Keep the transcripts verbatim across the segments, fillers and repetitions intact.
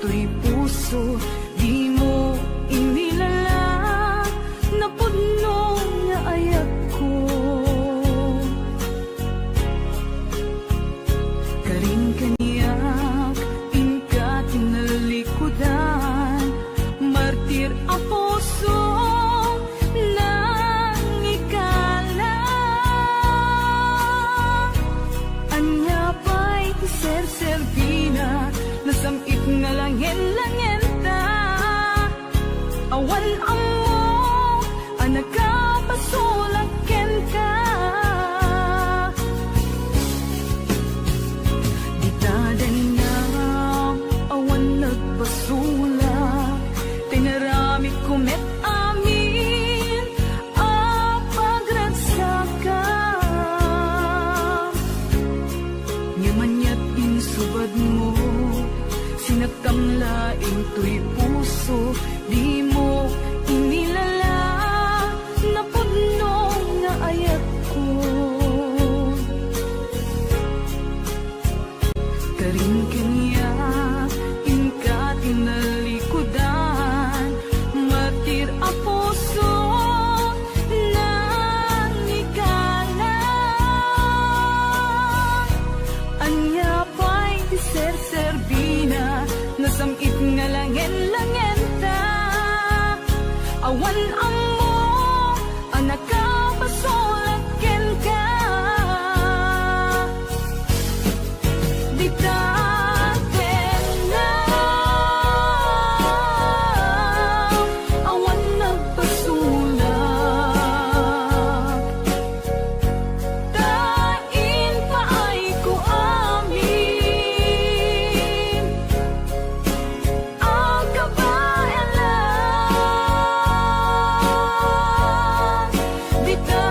Toy puso, dimo inilala, napudno nga ayatko. Karin kaniak, inka tinalikudan, martir a puso, nangikala. Ania pay ti serserbina, nasam-it nga langen-langenta. Awan ammo a nakapasulak kenka. Dita dayna, awan nagpasulak, tinaramidko met amin a pagragsakam. Ngem aniat insubadmo, sinaktam laeng toy puso, dimo inilala, napudno nga ayatko. Karin kaniak, inka tinalikudan, martir a puso, nangikala. Ania pay ti serserbina, nasam-it nga langen-langenta. Awan ammo a nakapasulak kenka. Dita tengnga, awan nagpasulak. Ta impaayko amin a kabaelan. Dita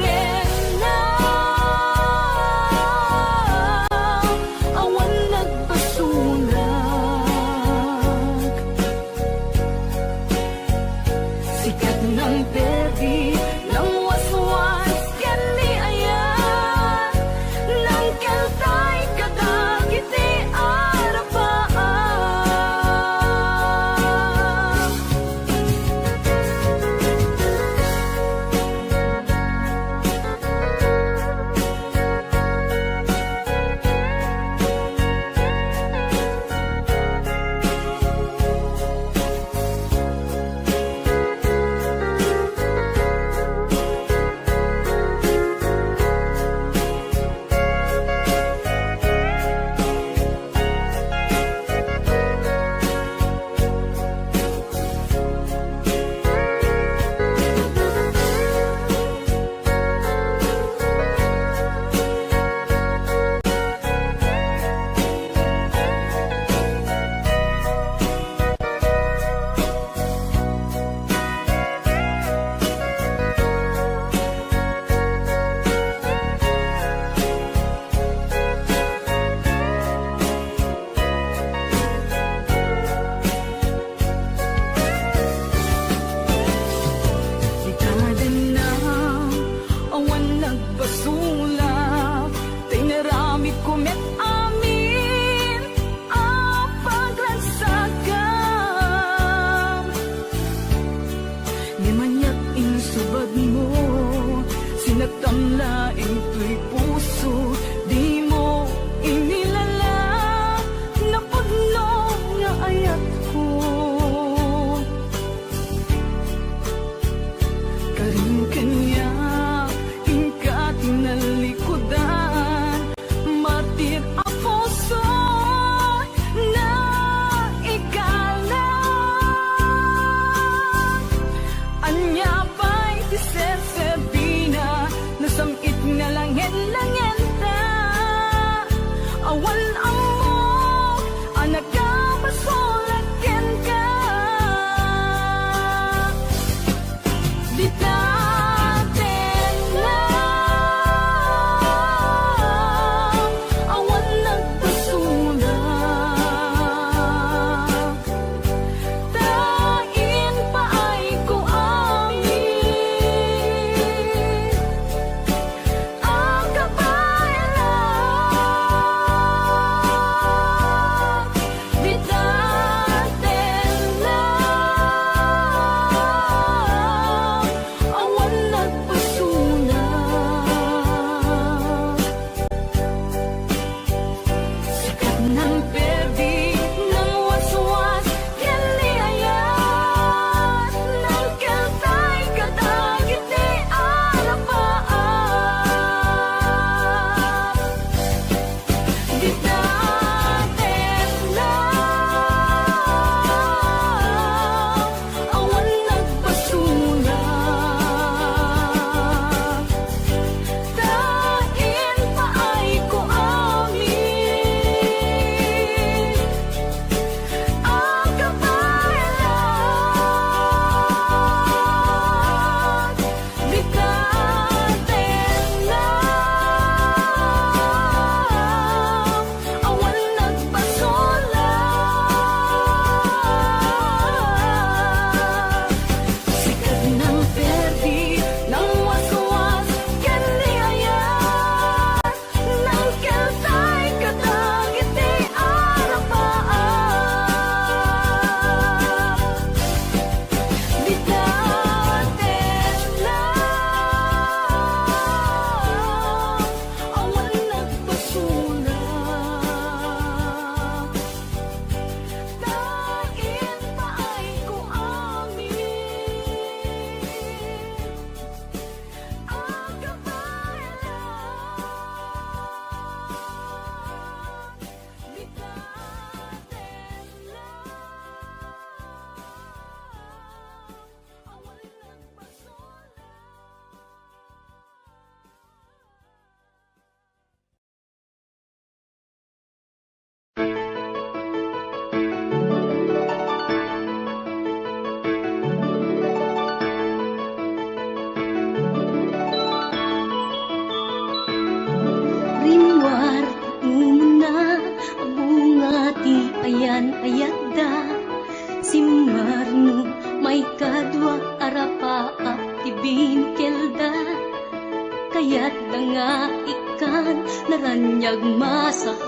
tengnga, awan nagpasulak. Sikat nang perdi, nang waswas ken ni ayat, nang keltay kadagiti arapaam. Ita denna, awan nagpasulak, ta inaramidko met amin a pagragsakam. Ngem aniat insubadmo, sinaktam laeng toy puso, dimo inilala, napudno nga ayatko. Karin kaniak, inka tinalikudan, martir a puso, nangikala. Ania pay ti serserbina, nasam-it nga langen-langenta. Awan ammo a nakapasulak kenka. Dita tengnga, awan nagpasulak. Ta impaayko amin a kabaelan.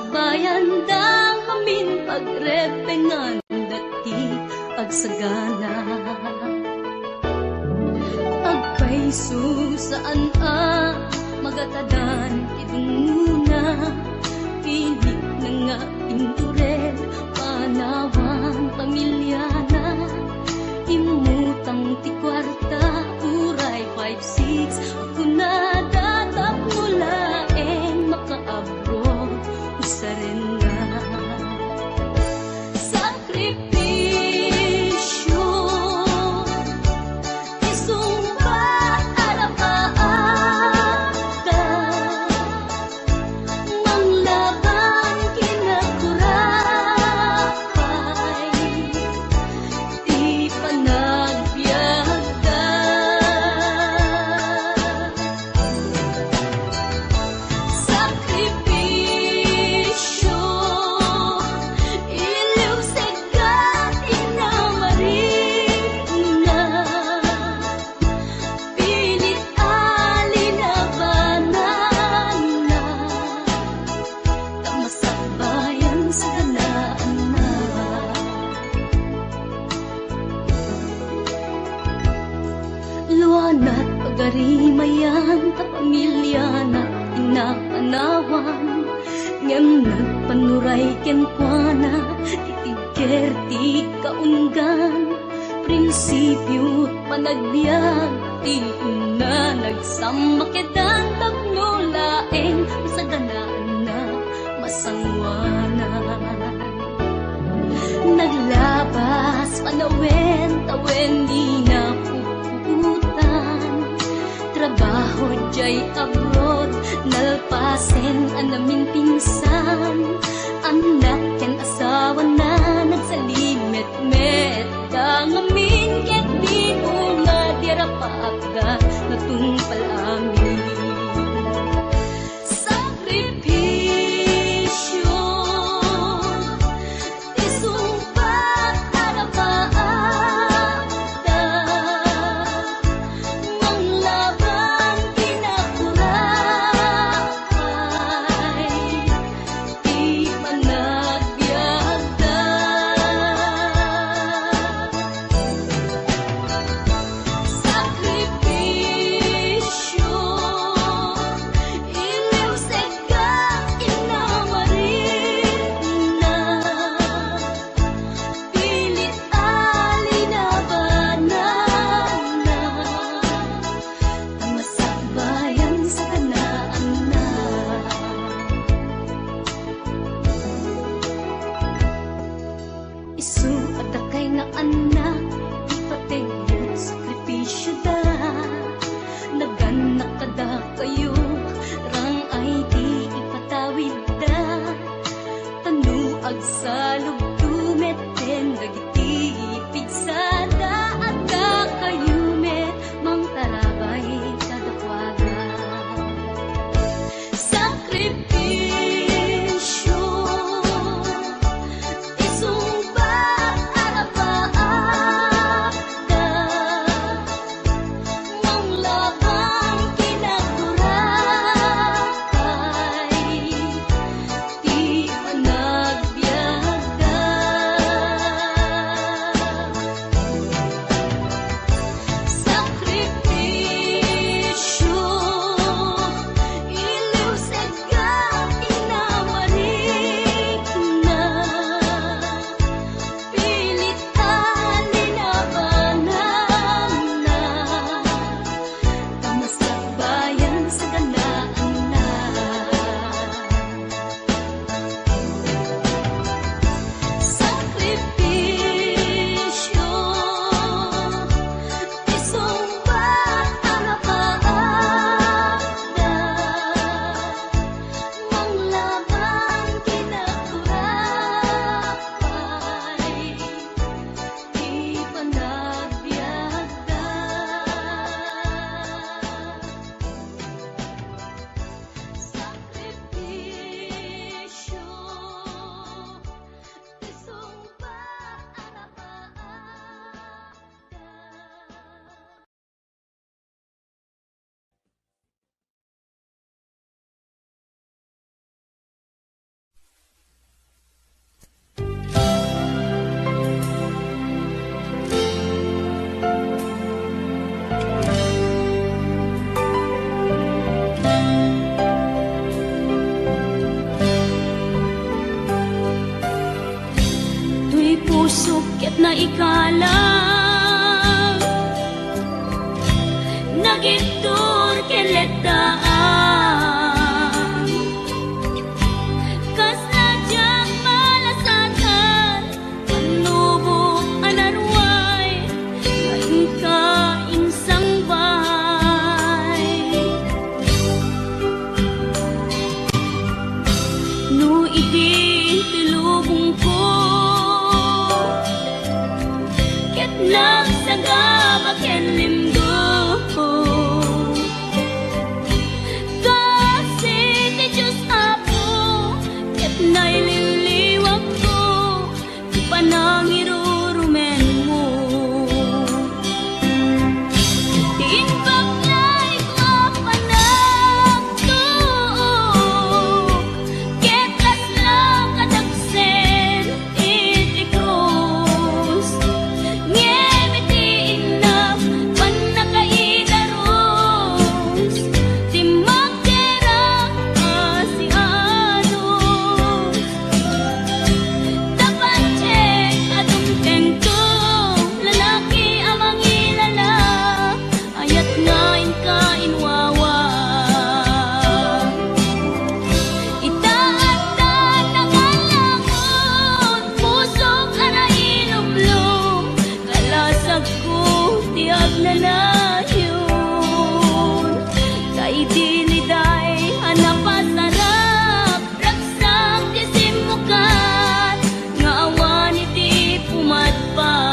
Bayan da ngamin pagrepengan dati agsagana. Agpayso saan a magatadan ti dungngona. Pinit na nga inturel panawan pamilyana. Immutang ti kuarta, uray five six. Kunada tapno laeng makaabroad, usarenna. Sakripisio, isungbat a rapaatda. Manglaban ken agkurapay ti panagbiagda. Sakripisio, iliwsegda ti namarina. Pilit a linabananna, ta masakbayan saganaanna. Luanat pagarimayan ta pamilyana ti napanawan, ngem nagpanuray kenkuana ti tigger ti kaunggan. Prinsipio panagbiag ti inna, nagsammakedan tapno laeng masaganaanna, masangoanan. Naglabas panawen, tawen di napuputan. Trabaho jay abroad, nalpasen a naminpinsan. Annak ken asawana, nagsalimetmet da ngamin ket di unga ti rapaatda, natungpal amin. Sakripisio, isungbat a rapaatda, manglaban ken agkurapay ti panagbiagda. Sakripisio, iliwsegda ti namarina. Pilit a linabananna, ta masakbayan saganaanna. Isu a dakay nga annak, ipateg sakripisioda. Nagannak kadakayo, rang-ay ti ipatawidda. Tano agsalubto metten dagiti pigsada, adda kayo met mangtarabay kadakuada. Sakripisio, isungbat a rapaatda, manglaban ken agkurapay ti panagbiagda. Sukket naikalang, nagibtur ken letdaan. Kasla diak malasatan, pannubok a naruay, nga inka insangbay. No idi ti lubongko, ket nagsagaba ken limgo, kasi ti Dios Apo ket nailiwliwakko ti panangirurumenmo. Ti imbag nga isu a panagtuok, ket kasla kadagsen iti krus. Ngem iti innak pannakaidarus, ti magdera a sianus. Tapno ket adun kenka, lalaki a mangilala, ayat nga inka inwawa. Ita adda nangalangon, pusok a nailublog, kalasagko ti agnanayon. Kaidiliday a napasarap, ragsak ti simmukat nga awan iti pumadpad.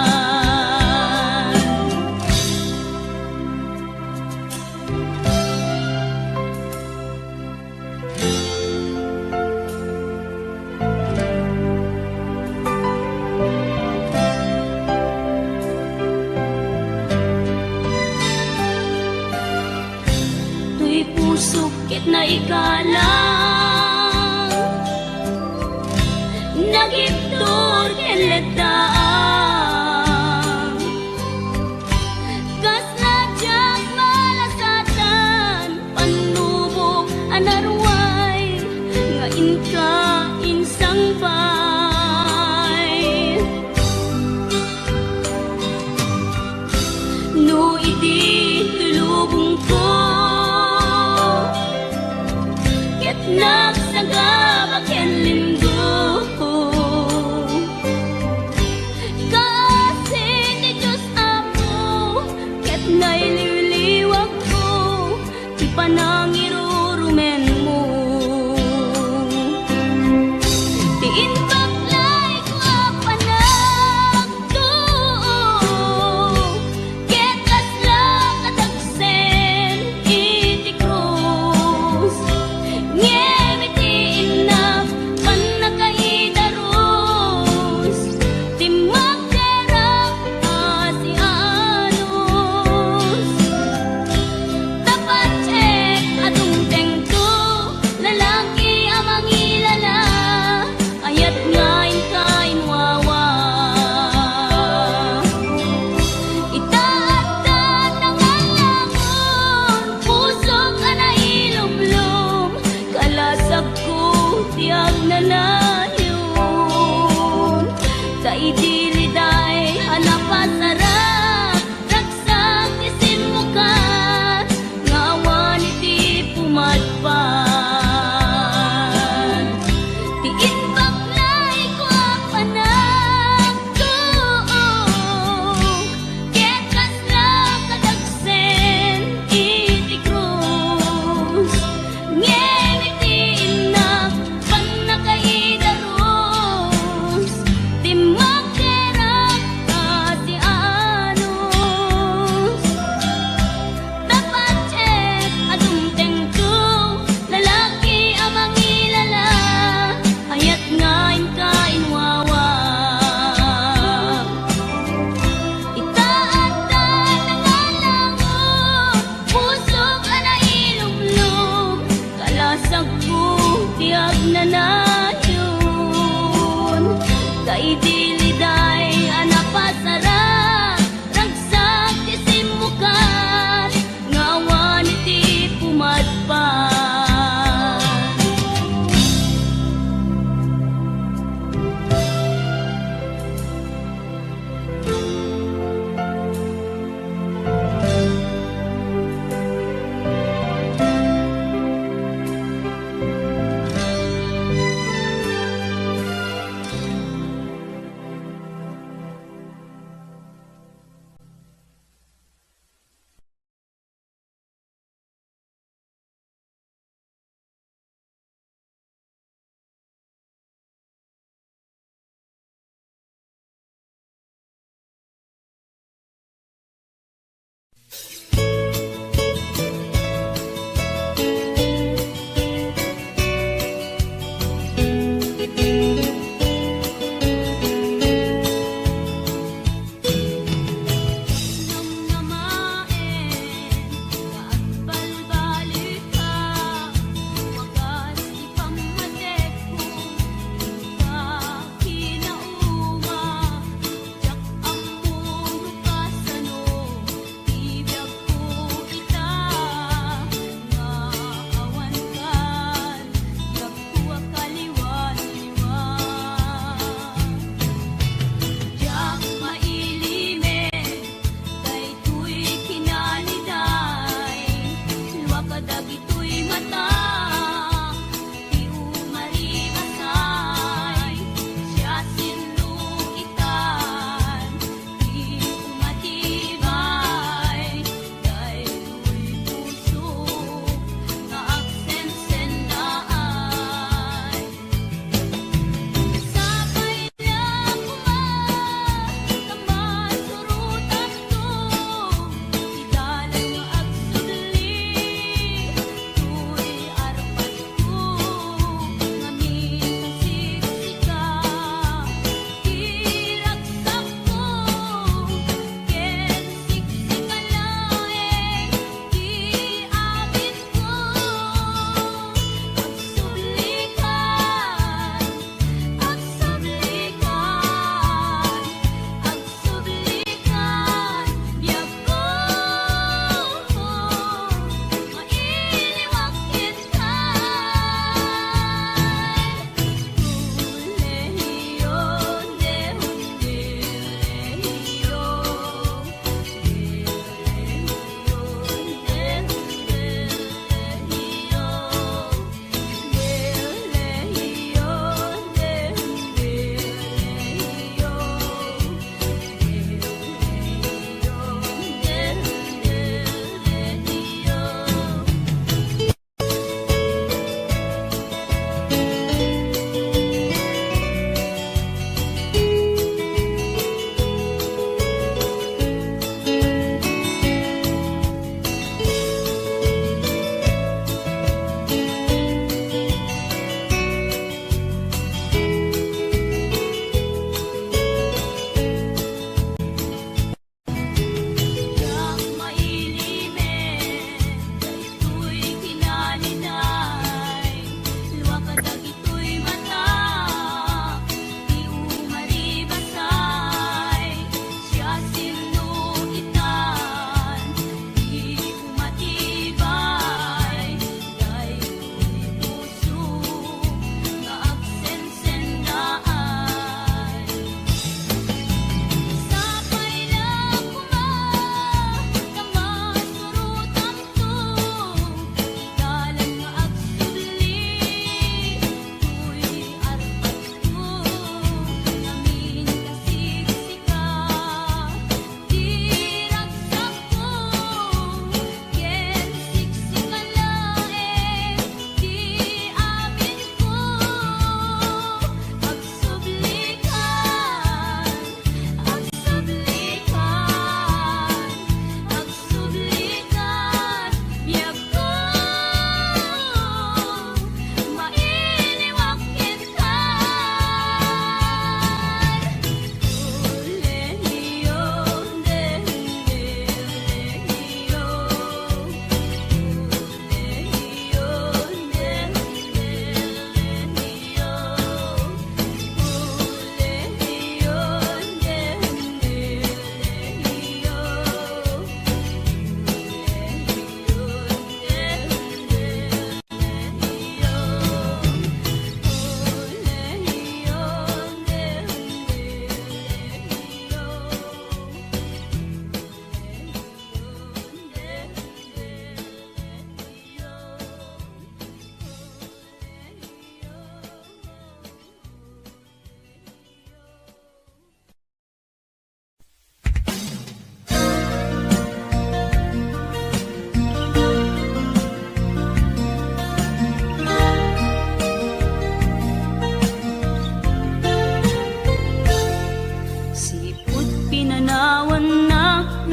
Toy pusok ket naikalang, nagibtur ken letdaan. Kasla diak malasatan, pannubok a naruay, nga inka insangbay. No idi ti lubongko, ket nagsagaba ken limgo,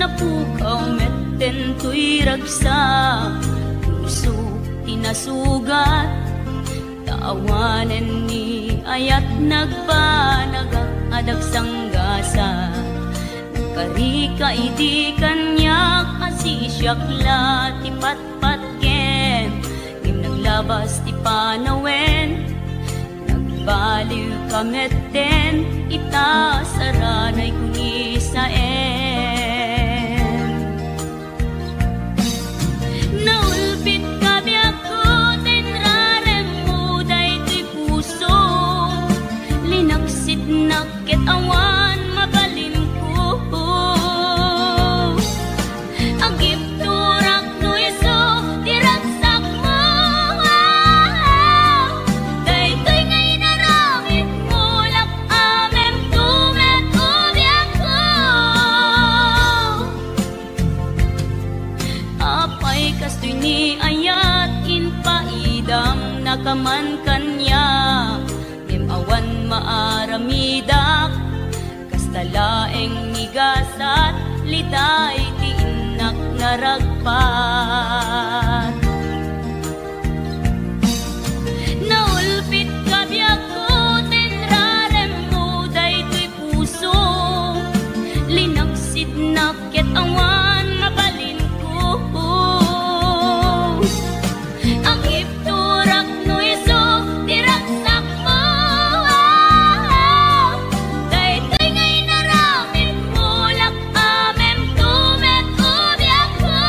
Napukaw metten toy ragsak, puso ti nasugat, ta awanen ni ayat nagbanag a dagsanggasat. Nagkarika idi kaniak a sisiak la ti patpatgen, ngem naglabas ti panawen. Nagbaliwka metten ita saranay ko ni Saen. Naulpitka biagko, ten raremmo daytoy puso. Linaksitnak ket awan mabalinko. Agibturak no isu ti ragsakmo. Daytoy nga inaramidmo, lak-amemto met ubiakko. Apay kastoy ni ayat, impaidam nakaman kaniak, ngem awan maaramidak. Kasta laeng ni gasat, liday ti innak naragpat. Naulpitka biagko, ten raremmo daytoy puso. Linaksidnak ket awan mabalinko. Agibturak no isu ti ragsakmo. Daytoy nga inaramidmo, lak-amemto met ubiakko.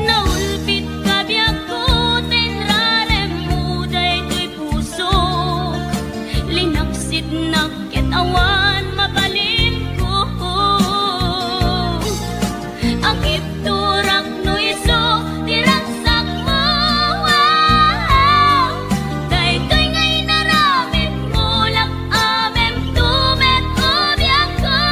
Naulpitka biagko, ten raremmo daytoy pusok. Linaksidnak ket awan mabalinko. Agibturak no isu ti ragsakmo. Daytoy nga inaramidmo, lak-amemto met ubiakko.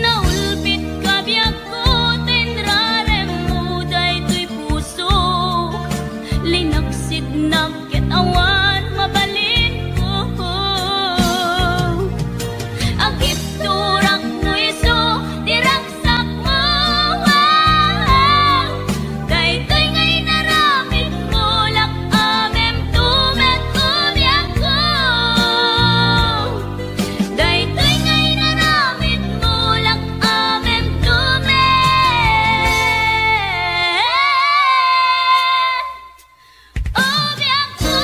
Naulpitka biagko, ten raremmo daytoy pusok. Linaksidnak ket awan mabalinko. Agibturak no isu ti ragsakmo. Daytoy nga inaramidmo, lak-amemto met ubiakko. Daytoy nga inaramidmo, lak-amemto met ubiakko.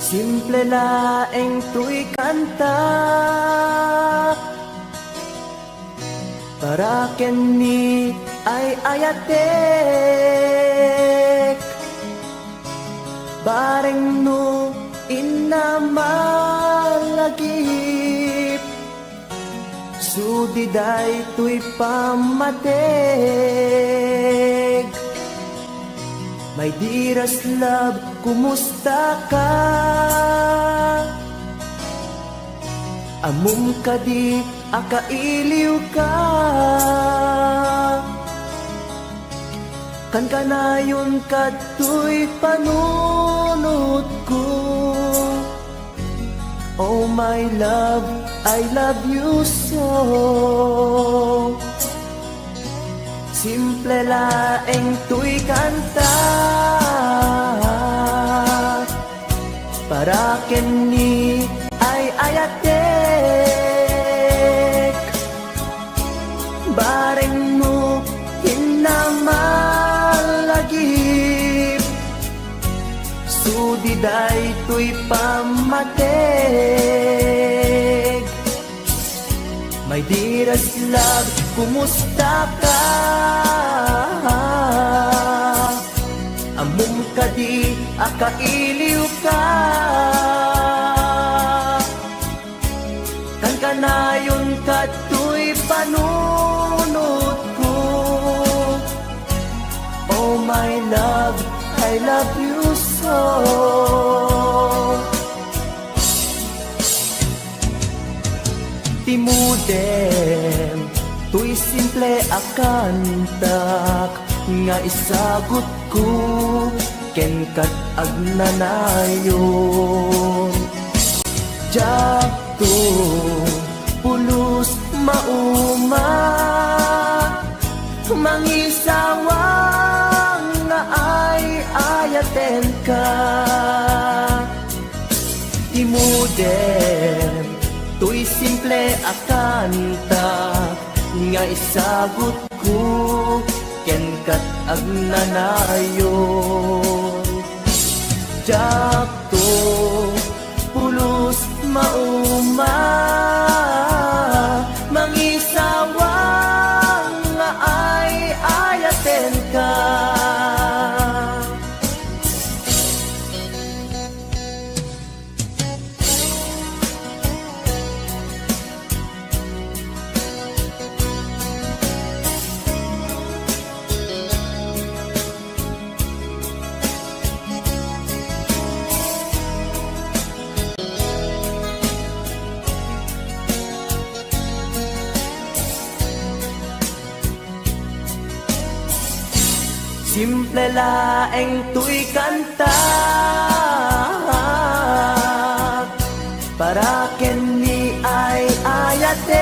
Simple laeng toy kanta para ken ni ay-ayatek. Bareng no inna malagip, sudi daytoy pammateg. My dearest love, kumusta ka? Ammom kadi a kailiwka? Kankanayon kadtoy panunotko. Oh my love, I love you so. Simple laeng toy kanta para ken ni ay-ayatek. Bareng no inna malagip, sudi daytoy pammateg. My dearest love, kumusta ka? Ammom kadi a kailiw ka? Kankanayon kadtoy panunotko. Oh my love, I love you so. Timudem, toy simple a kantak nga isagutko kenka ket agnanayon. Diakto pulos mauma, mangisawang nga ay-ayatenka. Timudem, toy simple a kantak nga isagutko kenka ket agnanayon. Diakto pulos mauma, mangisawang nga ay-ayatenka. Simple laeng toy kantak para ken ni ay-ayatek.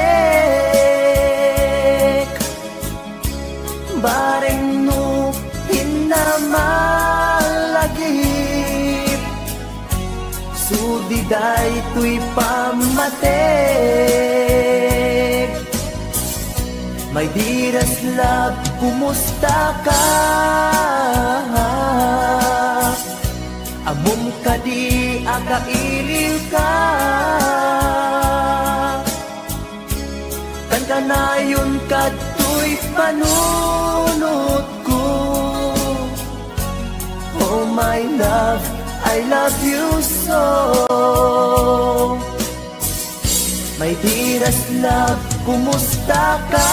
Bareng no pinamallagip, sudi daytoy pammateg. My dearest love, kumusta ka? Ammom kadi a kailiw ka? Kankanayon kadtoy panunotko. Oh my love, I love you so. My dearest love, kumusta ka?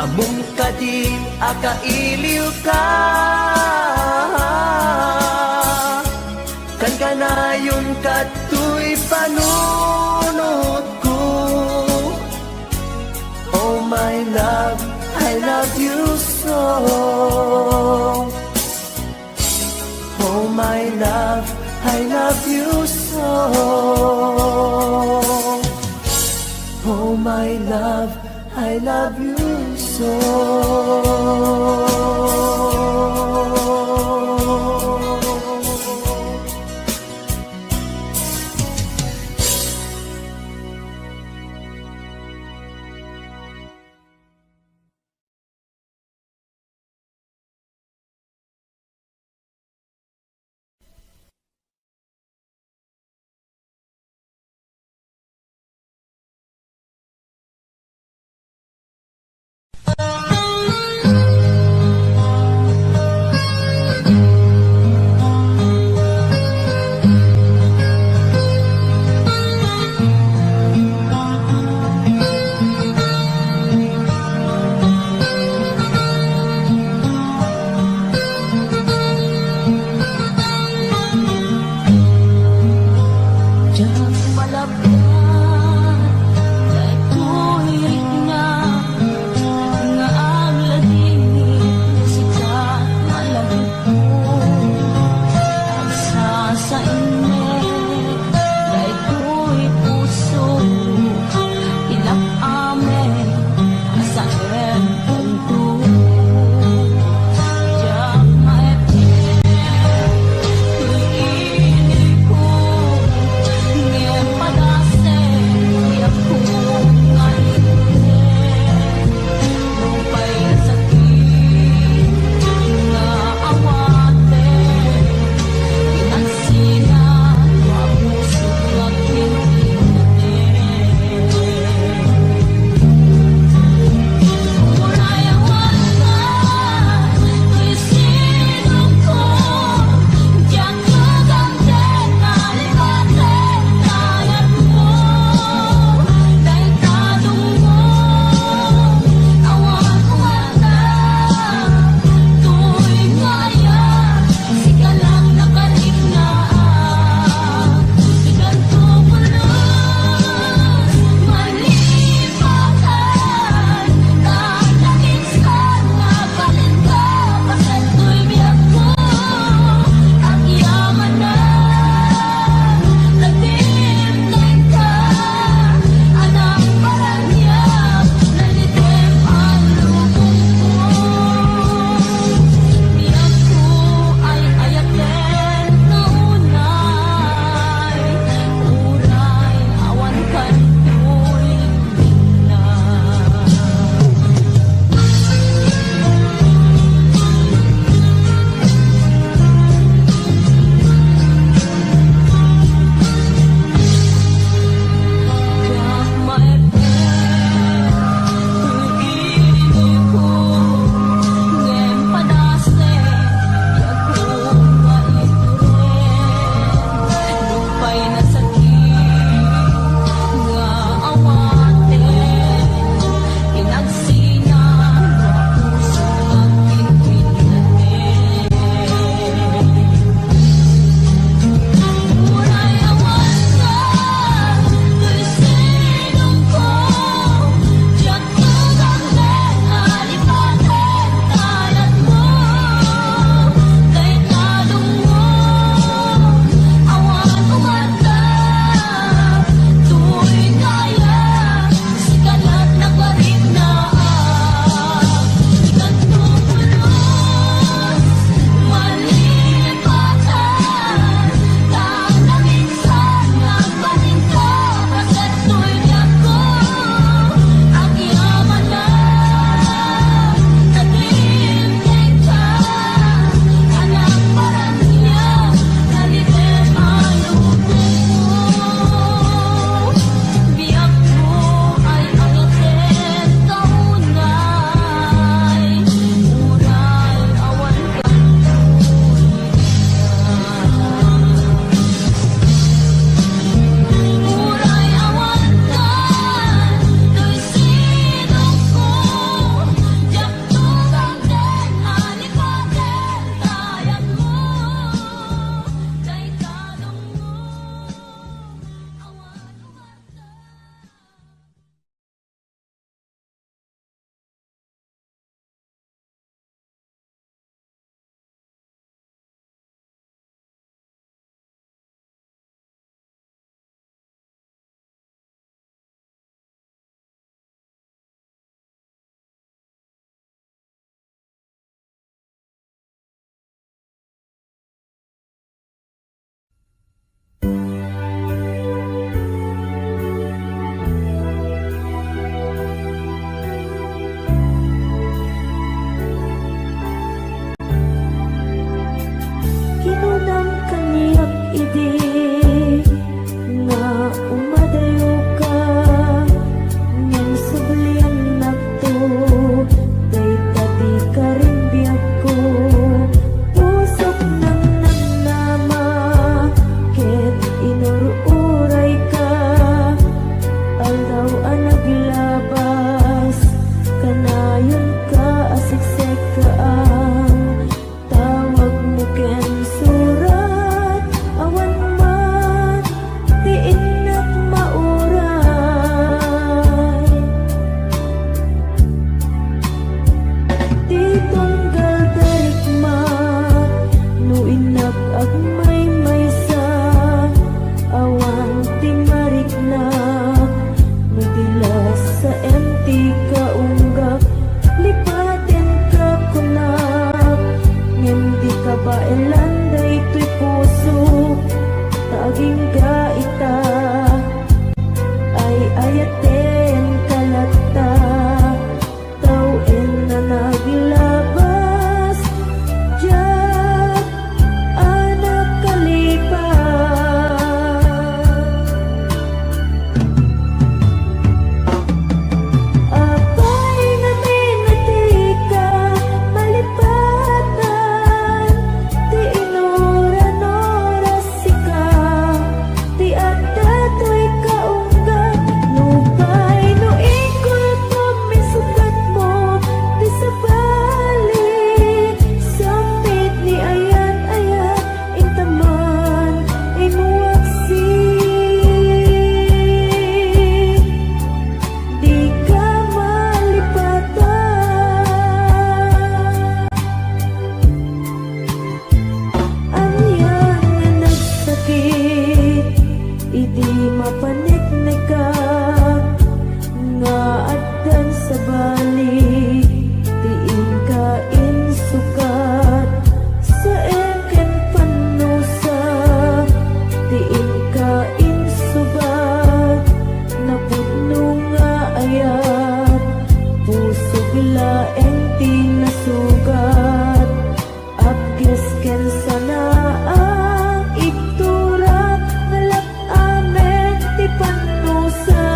Ammom kadi a kailiw ka? Kankanayon kadtoy panunotko. Oh my love, I love you so. Oh my love, I love you so. Oh my love, I love you so. Idi mapaneknekak nga addan sabali ti inka insukat, saem ken pannusa ti inka insubat, napudno nga ayat, pusok laeng ti nasugat. Apges ken sanaang ibtura, nalap-amen ti pannusa.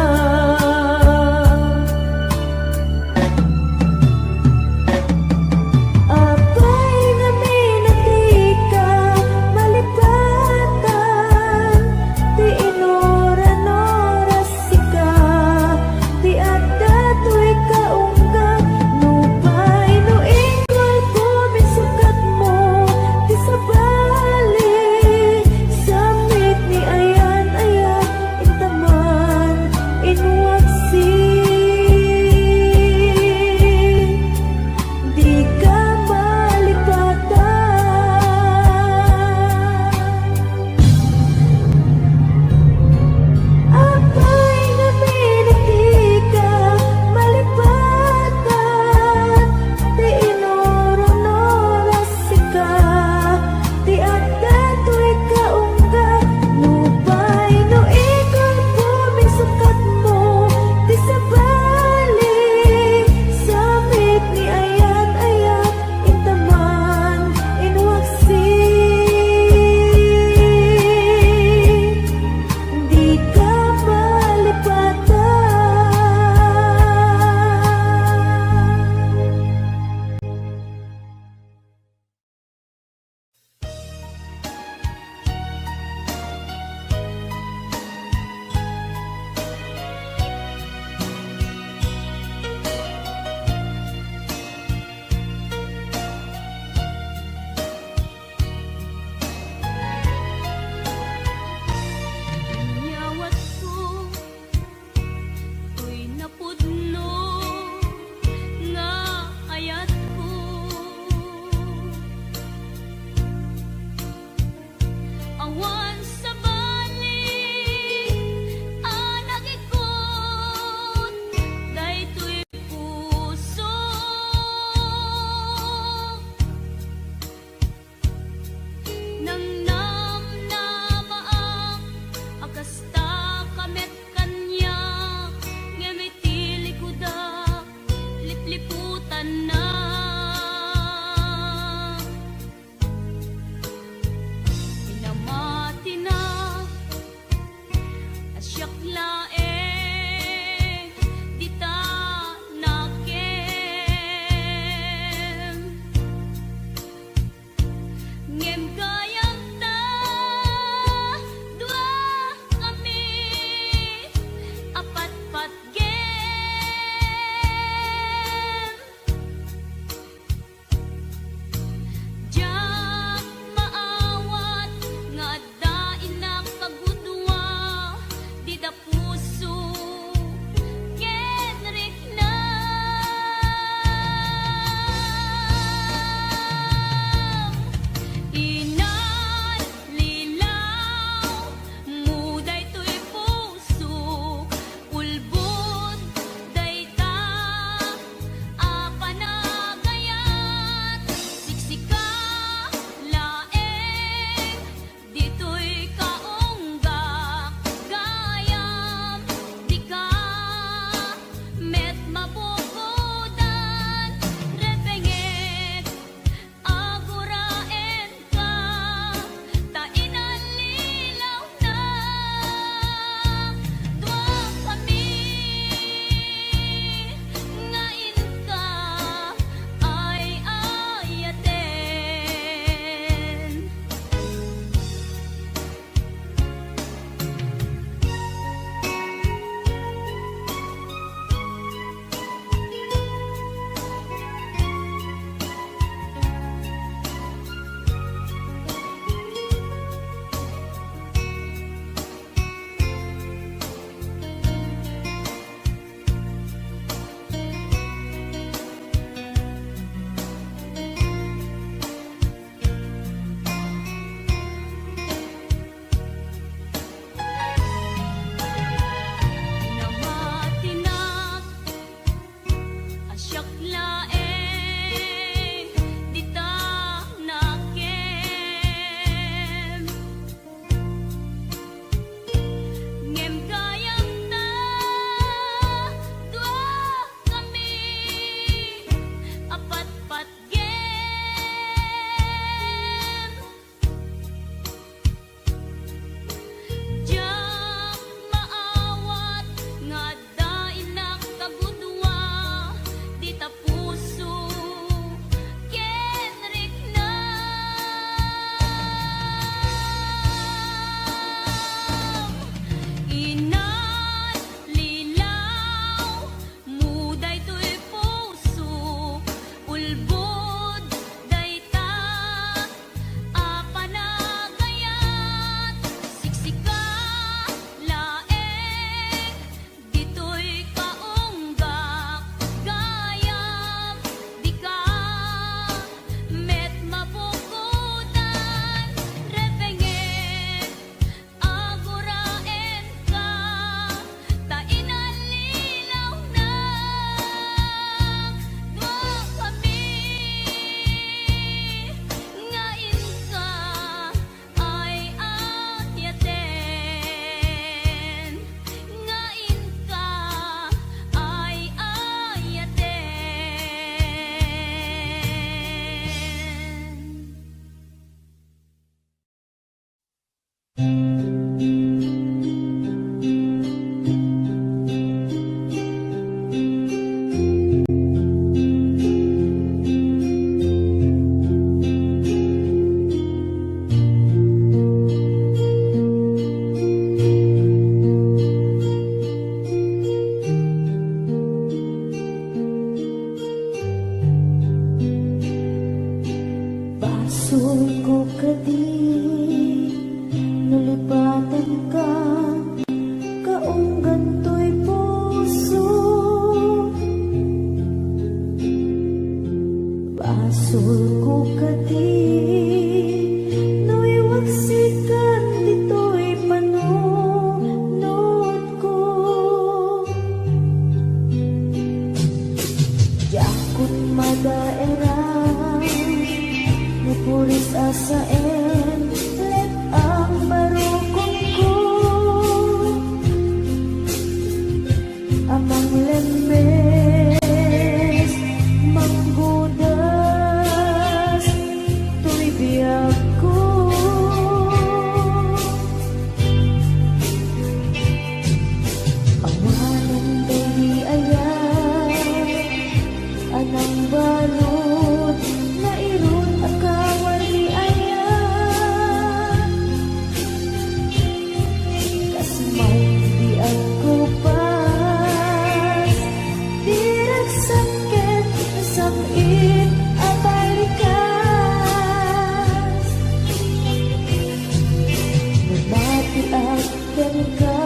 ka,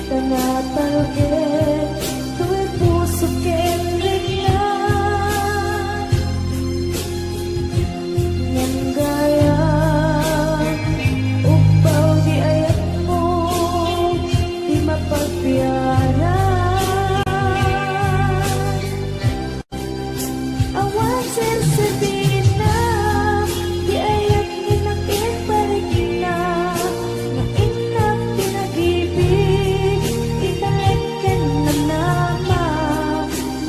ta natalged toy puso ken rikna. Ngem gayam, ugpaw di ayatmo ti mapagbiaran. Awan sersebina ti ayat nga nakiparikna, nga innak pinag-ibig, italek ken namnama,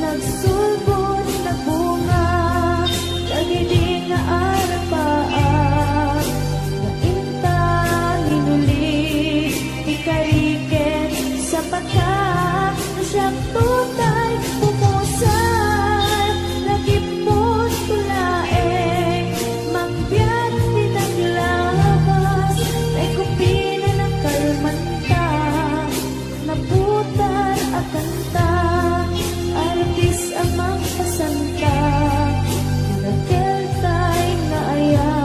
nagsulbod, nagbunga, dagidi nga arapaak, nga inta minuli, ti kari ken sapata. No siakto tay pumusay, lagipmo to laeng, mangbiag ti naglabas, tay kupina nakalmanta, naputar a kanta, artis a mangpasanta, nakeltay nga ayat.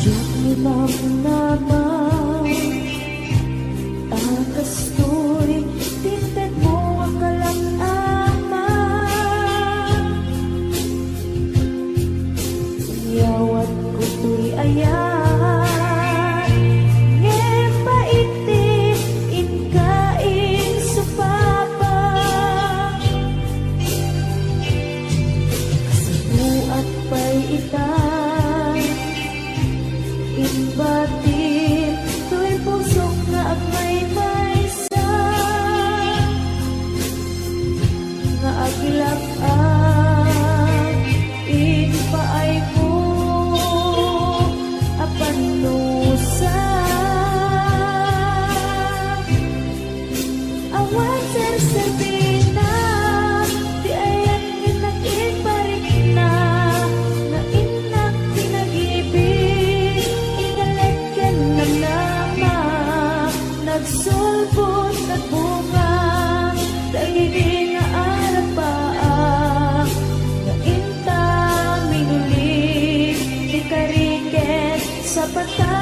Diak ni namnama a kastoy ti intedmo a kalam-ama. Inyawatko toy ayat, ngem pait ti inka insupapa. Kasapuak pay ita, imbatim toy pusok nga agmaymaysa. Nga agilak-ak impaayko a pannusa. Awan sersebina ti ayat nga nakiparikna, nga innak pinag-ibig, italek ken namnama, nagsulbod, nagbunga, dagidi nga arapaak, nga inta minuli, ti kari ken sapata.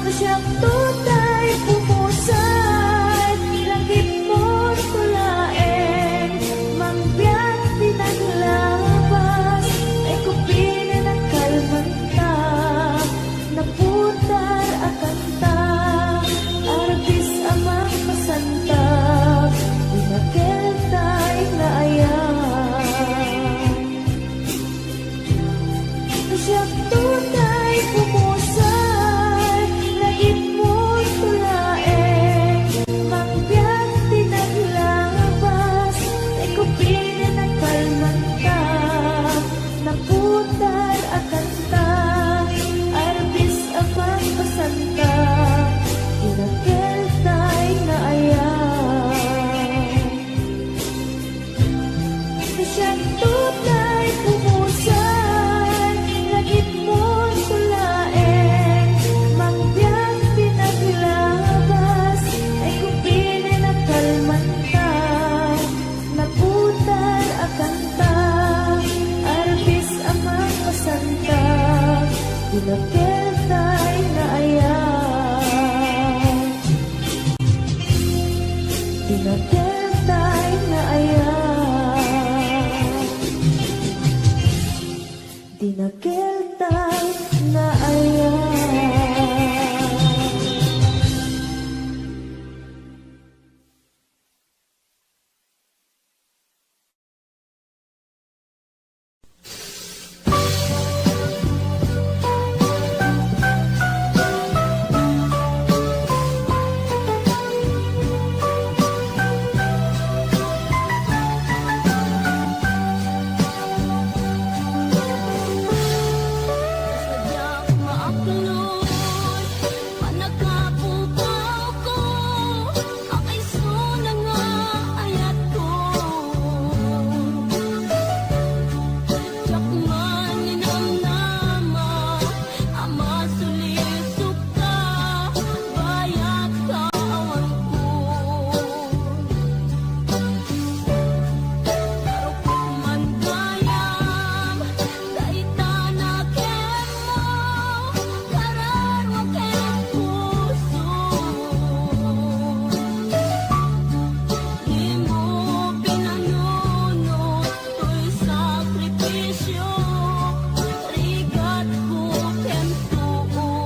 No siakto tay pumusay, lagipmo to laeng, mangbiag ti naglabas, tay kupina nakalmanta, naputar a kanta, artis a mangpasanta, ti nakeltay nga ayat. No siakto tay pumusay, lagipmo to laeng, mangbiag ti naglabas, tay kupina nakalmanta, naputar a kanta, artis a mangpasanta, ti nakeltay nga ayat. Siakto tay pumusay, lagipmo to laeng, mangbiag ti naglabas, tay kupina nakalmanta, naputar a kanta, artis a mangpasanta, ti nakeltay nga ayat. Ti nakeltay nga ayat. Ti nakeltay nga ayat. Sulisok ka, bayat ka awan ko. Karukok man gayam, dayta na kenmo, kararua ken puso. Dimo pinanunot toy sakripisio, rigatko ken tuo.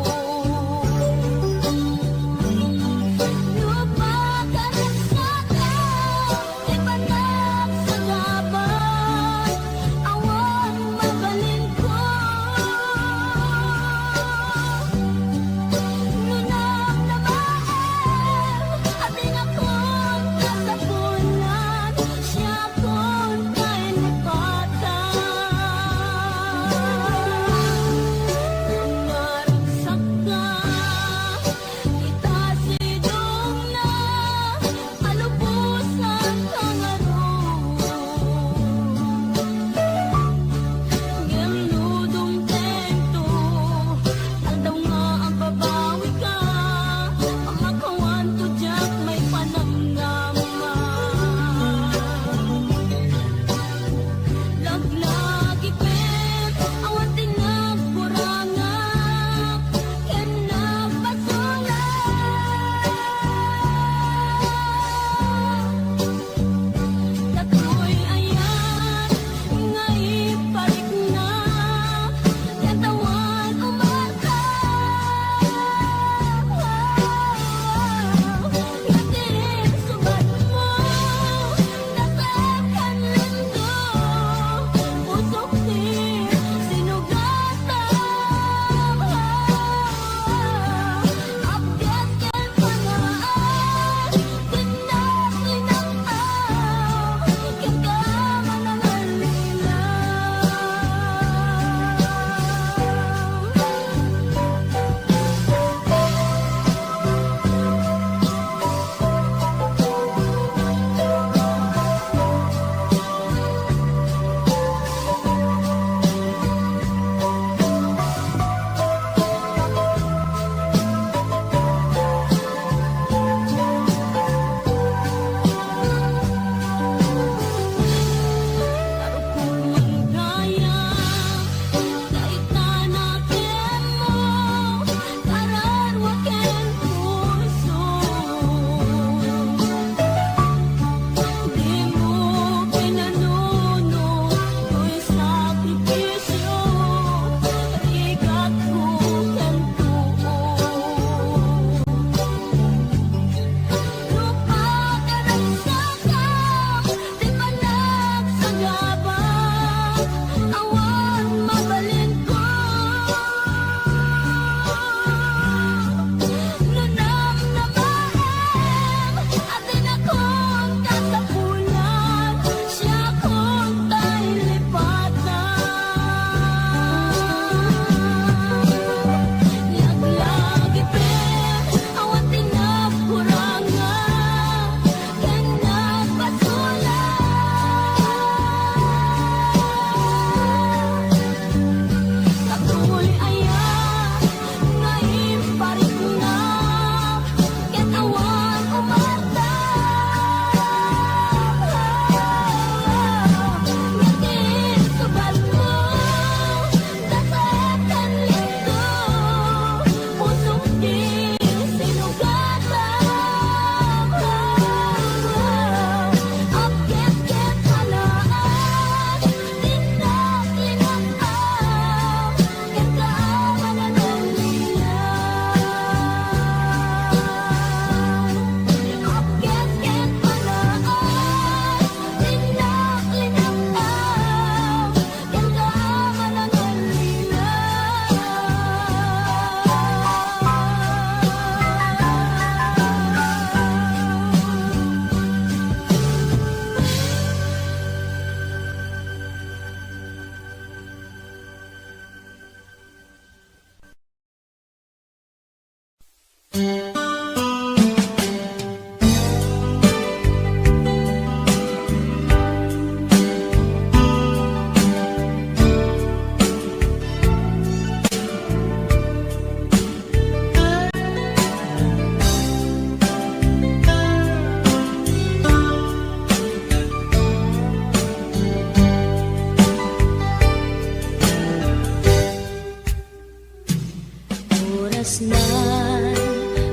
Kasnan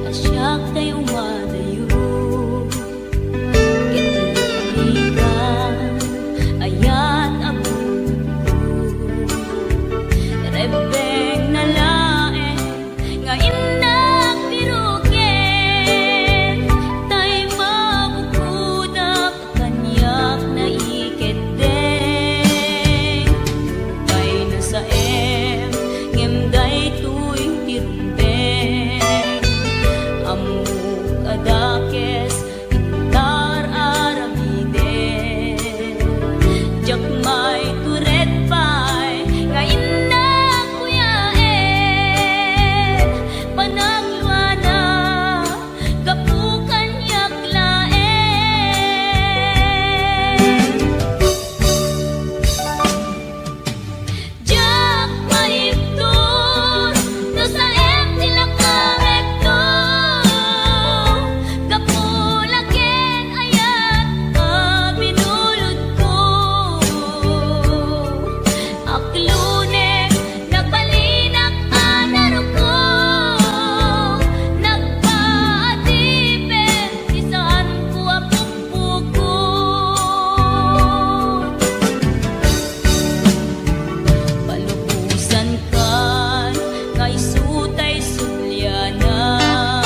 a siak tay umadayo, ket lugrikan, ayat a bugko. Rebbengna laeng nga innak piruken, tay mabukodak kaniak naikeddeng. Kay nasaem, ngem daytoy ti rumbeng. Ammok a dakes, intar aramiden. Diak maitured pay nga innak kuyaen. Panangluana, gapu kaniak laeng. Diak maibtur no saem ti lakamekto, gapu la ken ayat a binulodko. Aklunek, nagbalinak a naruko, nagpaadipen ti saanko a pukpukot. Palubosankan nga isu tay sublianam,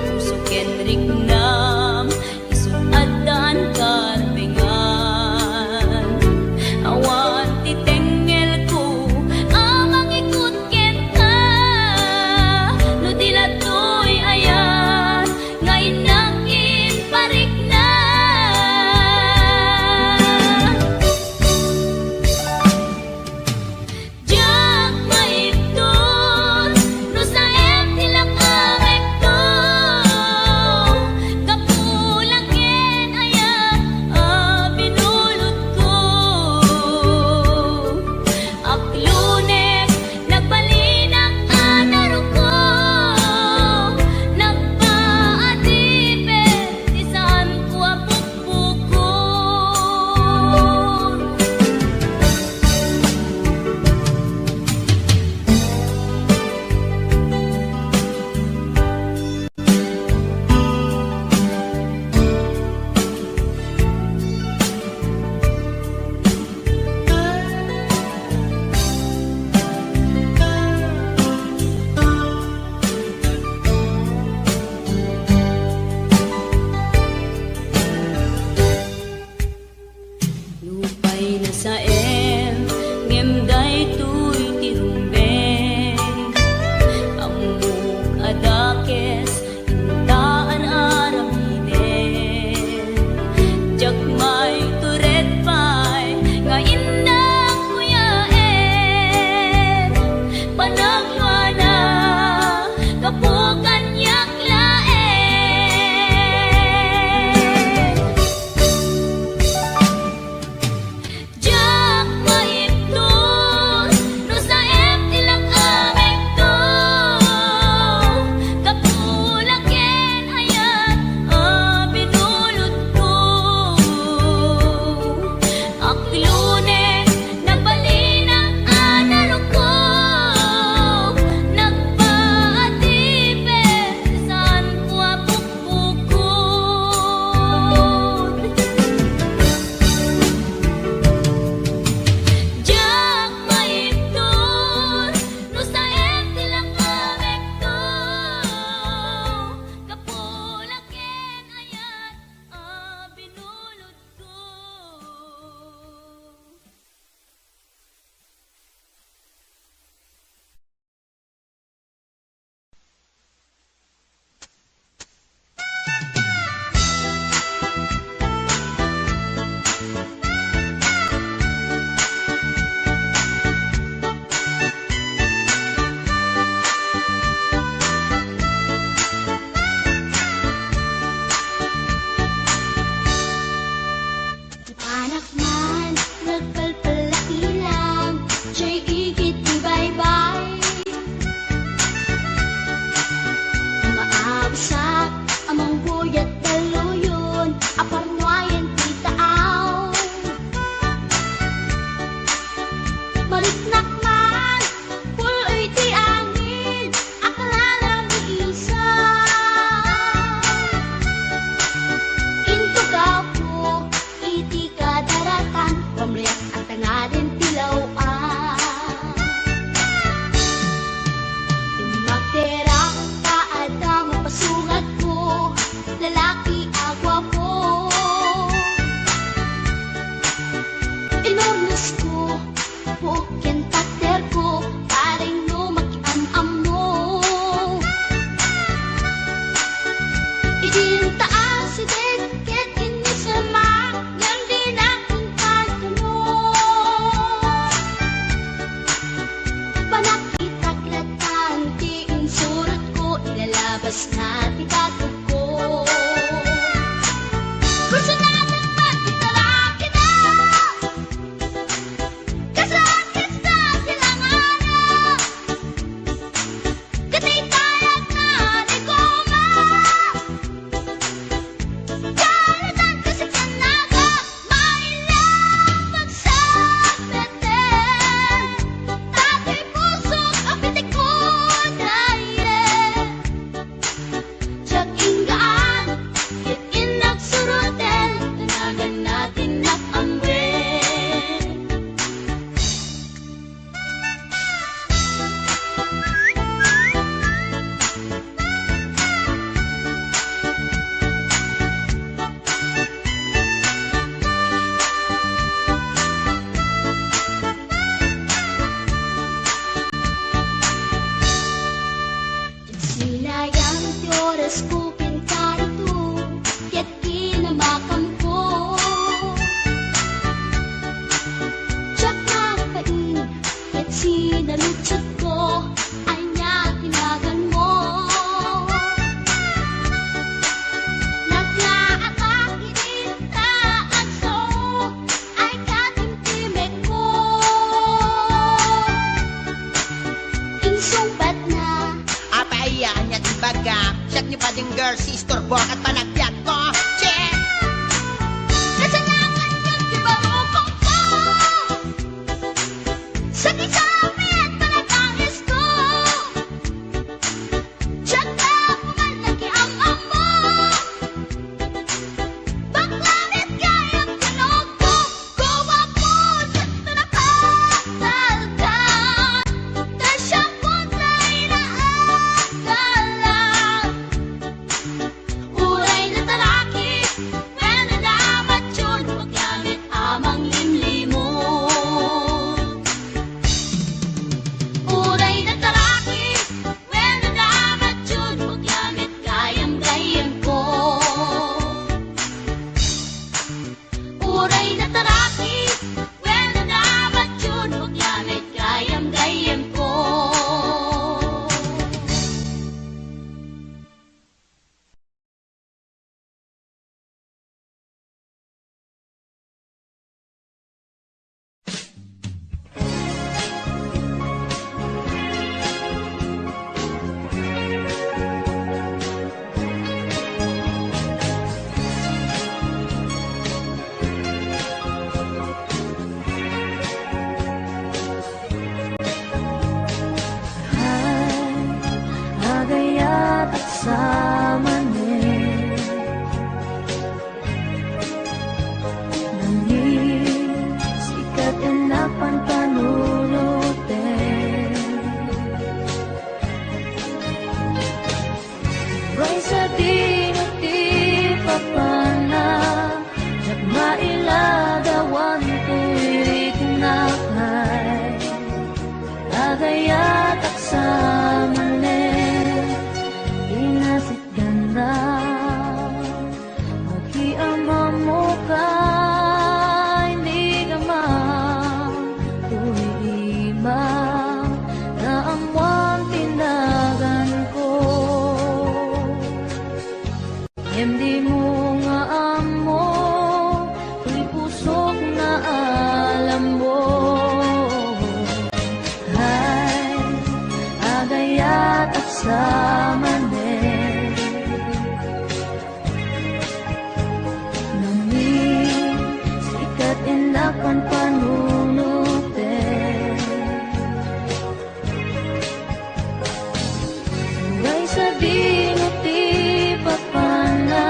puso ken riknam, isu addaan karbengan. Awan ti tengngelko a mangikut kenka, no di la toy ayat nga innak imparikna. Diak maibtur no sa Kas na ti katupko. Personal man ti talakida. Kasakit sa silangana. Katay payag na regoma. Kalatan kasi kanaga. Maila pagsapeten. Tatay pusok a pitikon, aye. Diak inggaan, ket innak suroten, tanagan natin nak amwen. Sinayang ti orasko ken karito, ket kinamakamko. Diak nagpain, ket sinaludsodko, ania ti naganmo? Naglaaka idi ta agso, ay katimtimekko. Insungbatna. Apay, ania ti bagam? Siak ni Bading Girl, si istorbo ket panagbiagko. Che! Kasalanan ket ti barukongko. Sakit sa amin, panagangisko. Diak na kuman nakiam-ammo. Bakla met gayam ti nokto, guwapo, diak na napatalkan. Ta siak met ti naagalan. Uray nataraki, wenno namatyon, bakla met a manglimlimon. Uray nataraki, wenno namatyon, bakla met gayam-gayamko. Uray nataraki, wenno namatyon, bakla met gayam-gayamko. Ay, agayatak sa manen. Nangin, sika ti napanpanunoten. Uray sadino ti papanna, diak mailadawan toy riknak ay. Agayatak sa manen, inasitganna. Nakiamammo ka, inigama, toy iba, naammoan ti naganko. Ngem dimo nga ammo, toy pusok naalammo. Ay, agayatak sa manen. Nangin, sika ti napanpanunoten. Uray sadino ti papanna,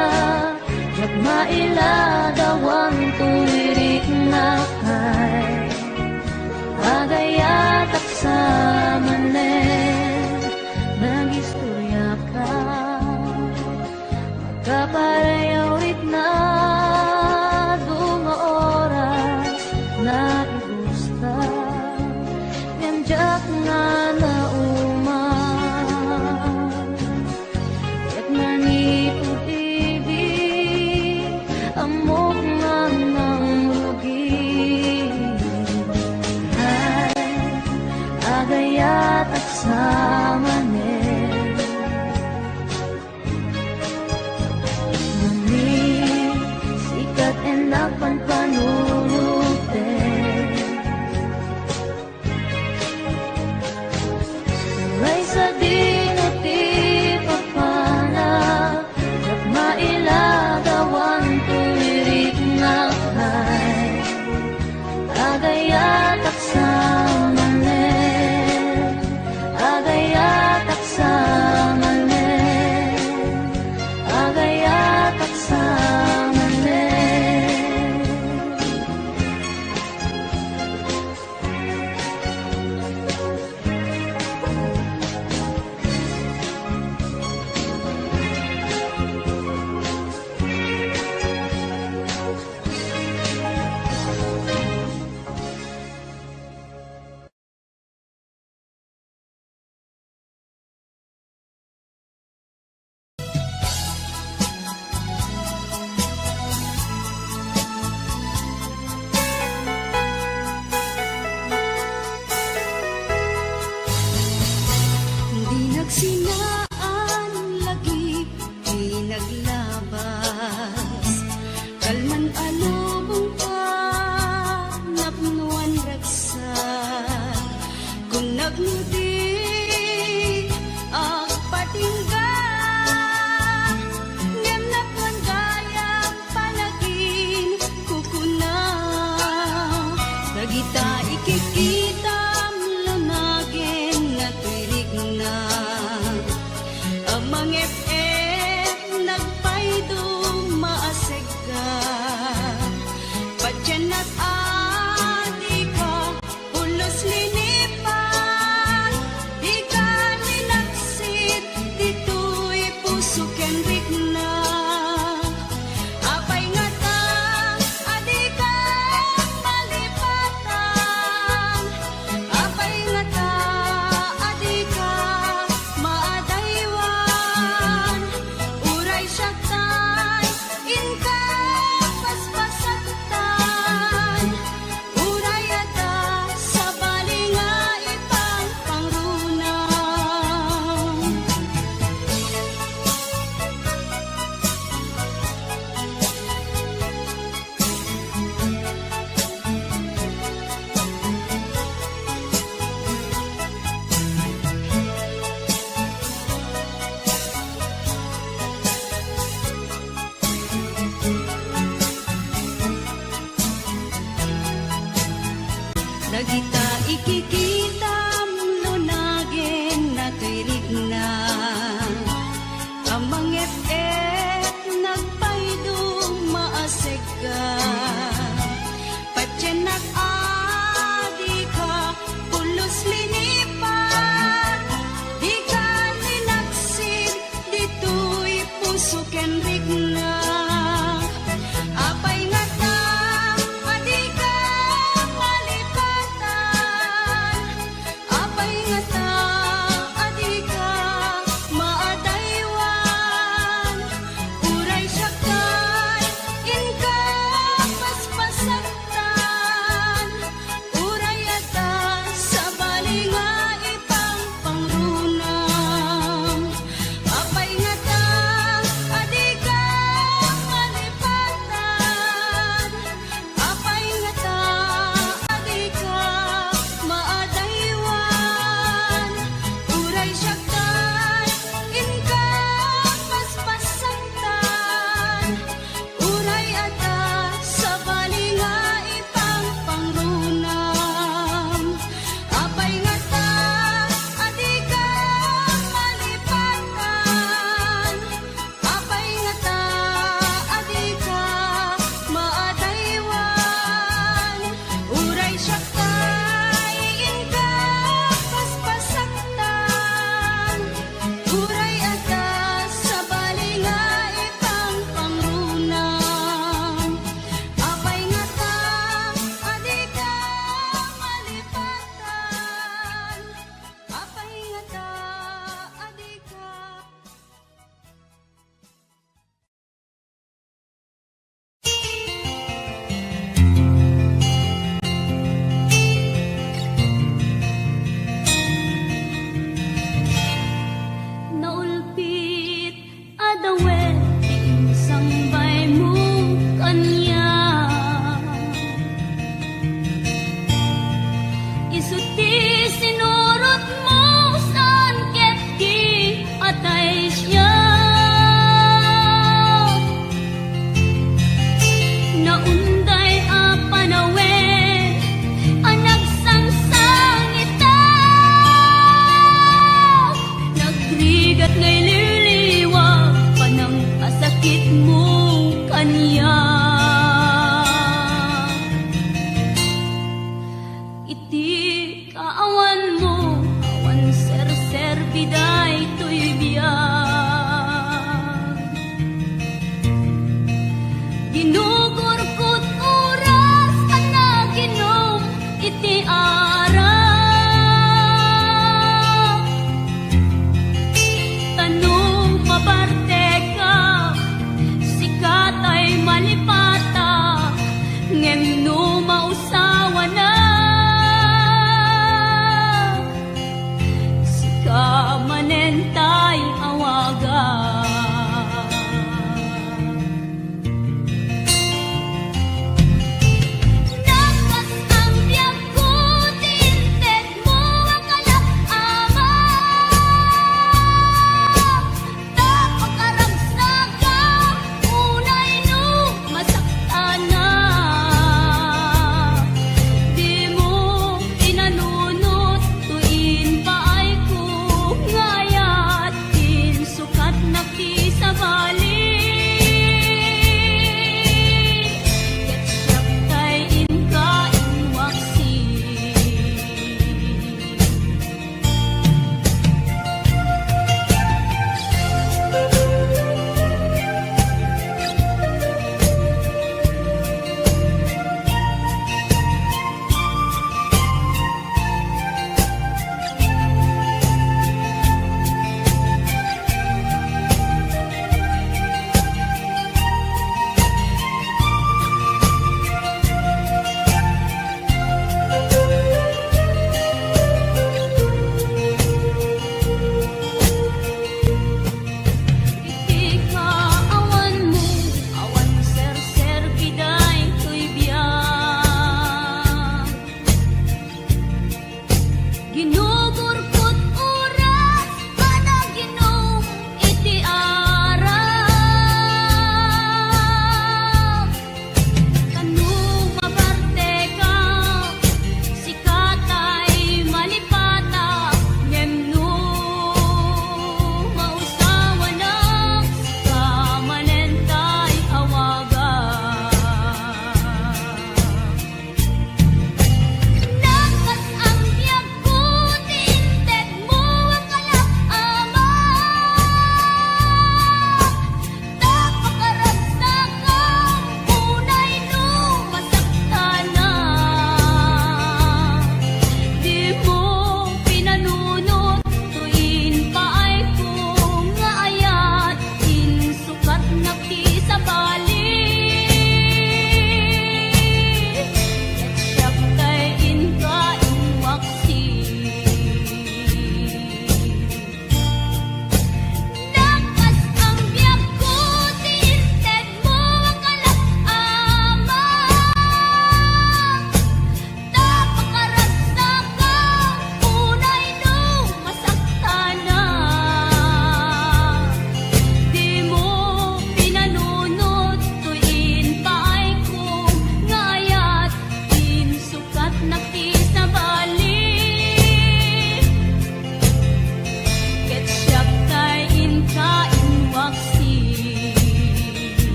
diak mailadawan toy riknak ay. Agayatak sa manen, nagisto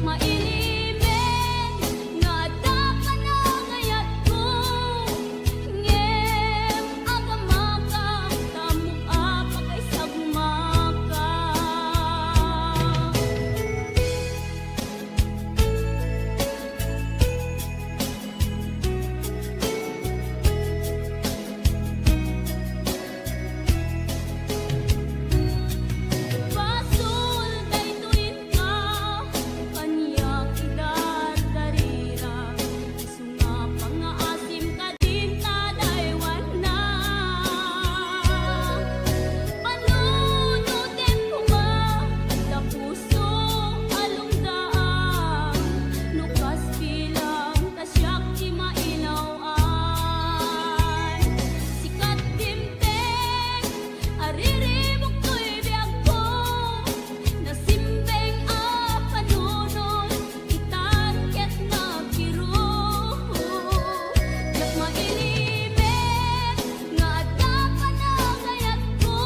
Mailimen nga adda panagayatko, ngem agamaka, tamok a pakaisagmaka. Basol daytoy inka, kaniak idardarira. Isu nga pangaasim kadin ta daywanna. Panunoten koma, ta puso a lungdaang, no kas bilang ta siak ti mainaw-an. Sikat dimteng, ariribuktoy biagko, nasimbeng a panunot, itan ket nagkiruk. Diak mailimen nga adda panagayatko,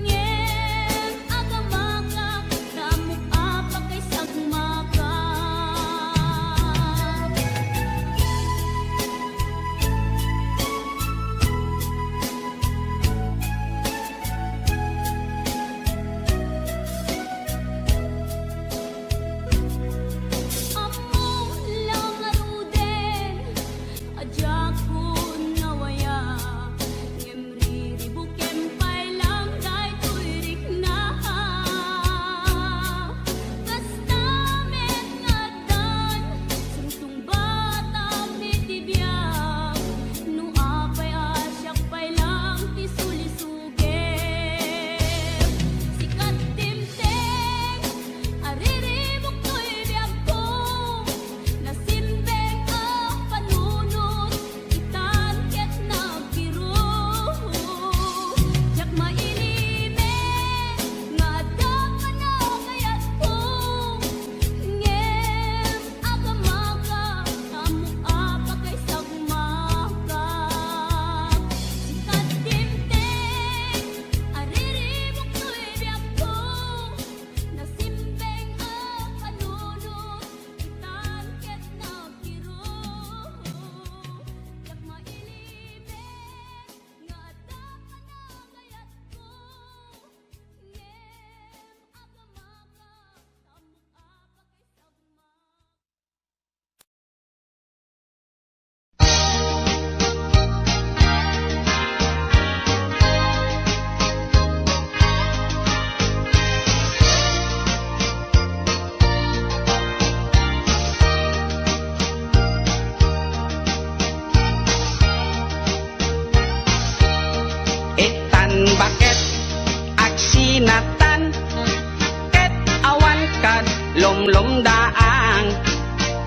ngem agamaka, tamok a pakaisagmaka. Ammom la ngaruden a diakon nawaya, ngem riribukem pay lang daytoy rikna. Kasta met nga addan sungsungbatan iti biag, no apay a siak pay lang ti sulisugem. Sikat dimteng, ariribuktoy biagko, nasimbeng a panunot, itan ket nagkiruk. Diak mailimen nga adda panagayatko, ngem agamaka, tamok a pakaisagmaka. Sikat dimteng, ariribuktoy biagko, nasimbeng a panunot, itan ket nagkiruk. Diak mailimen nga adda panagayatko, ngem agamaka, tamok a pakaisagmaka. Itan baket agsinatan, ket awan kad lumlumdaang.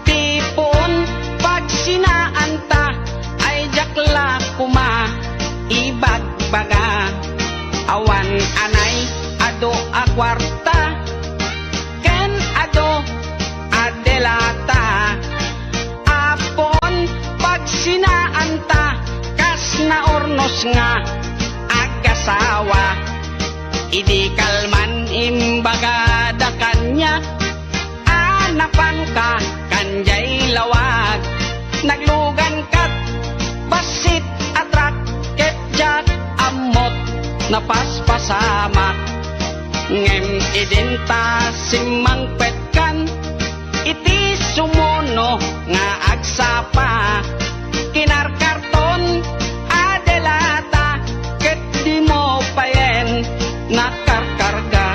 Ti puon pagsinaanta ay diak la koma ibagbaga. Awan anay adu a kuarta ken adu a delata. Apo, pagsinaanta kas naurnos nga agasawa. Idi kalman imbagada kaniak a napanka kan diay lawag. Naglugankat bassit a trak ket diak ammot napaspasamak. Ngem idinta simmangpetkan iti sumuno nga agsapa, kinarkarton a delata ket dimo payen nakarkarga.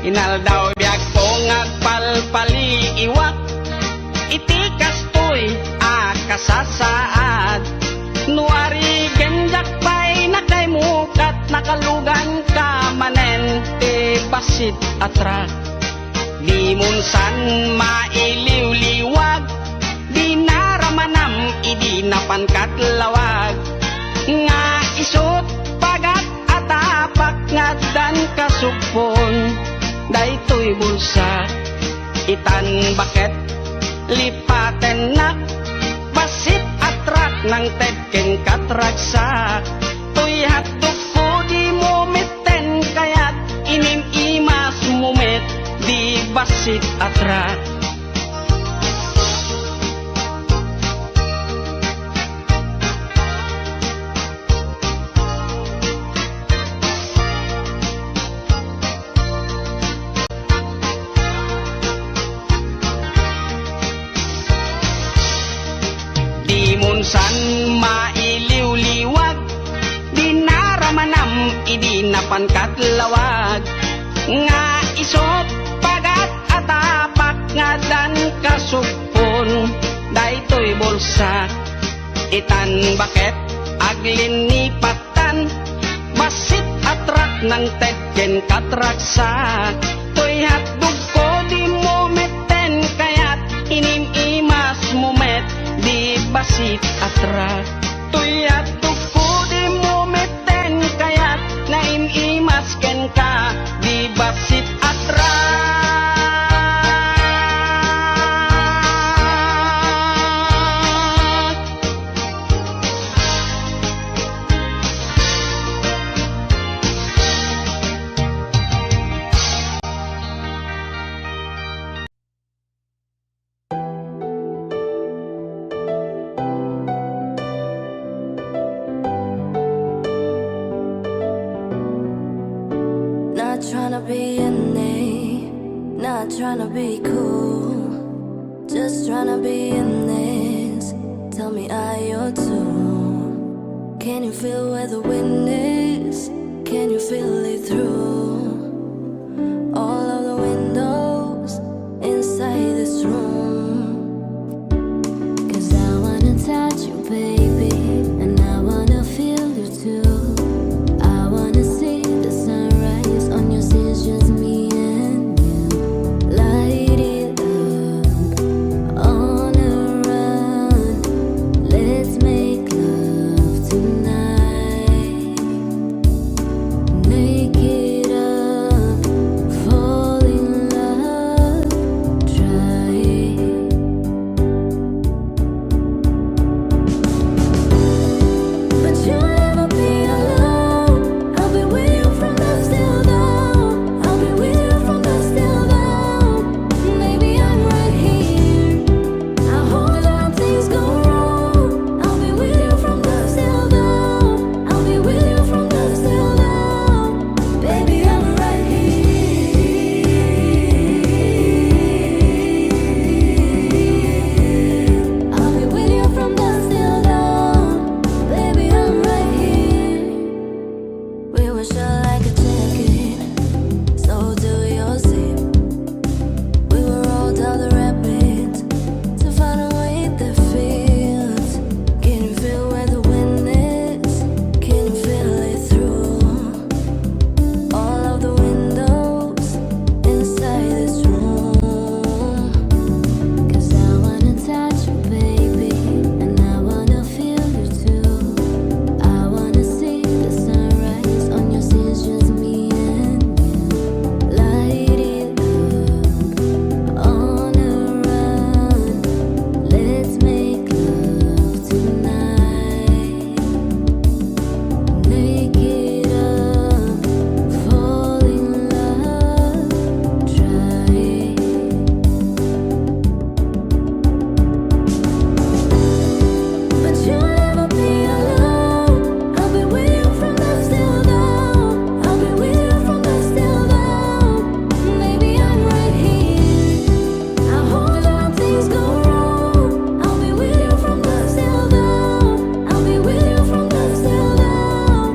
Inaldaw biagko nga agpalpaliiwak iti kastoy a kasasaad. No arigem diak pay nakaimukat, nakaluganka manen ti bassit a trak. Dimon san mailiwliwag, dinaramanam idi napankat lawag. Nga isut' pagat a tapak Nga addan kasugpon daytoy bulsa, itan baket lipatennak, bassit a truck nangted kenka, tragsak. Toy hotdogko dimo metten kayat, inim-imasmo met di bassit a truck. Dimon san mailiwliwag, dinaramanam idi napan katlawag. Nga isut' pagat a tapak nga addan kasugpon daytoy bulsa. Itan baket aglinipattan, bassit a truck nangted kenka, tragsak. Toy hotdogko dimo metten kayat, inim-imasmo met di bassit a truck. Toy hotdogko dimo metten kayat, naim-imas kenka di bassit a truck. Not tryna be in it, not tryna be cool, just tryna be in this. Tell me, are you too? Can you feel where the wind is? Can you feel it through all of the windows inside this room? 'Cause I wanna touch you, baby, and I wanna feel you too. I wanna see the sunrise on your skin, just me and you. Light it up on a run. Let's make love tonight. Make it up, fall in love, try it. But you'll never be alone. I'll be with you from dusk till dawn. I'll be with you from dusk till dawn. Baby, I'm right here. I'll hold on, things go wrong. I'll be with you from dusk till dawn. I'll be with you from dusk till dawn. Baby, I'll be right here. I'll be with you from dusk till dawn. Baby, I'm right here. We were shut like a jacket, so do your zip. We were all down the rapids to find a way that fits. Can you feel where the wind is? Can you feel it through all of the windows inside this room? 'Cause I wanna touch you, baby, and I wanna feel you too. I wanna see the sunrise on your skin, just me and you. Light it up on a run. Let's make love tonight. Make it up, fall in love, try it. But you'll never be alone. I'll be with you from dusk till dawn. I'll be with you from dusk till dawn. Baby, I'm right here. I'll hold on, things go wrong. I'll be with you from dusk till dawn. I'll be with you from dusk till dawn.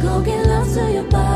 Go give love to your body.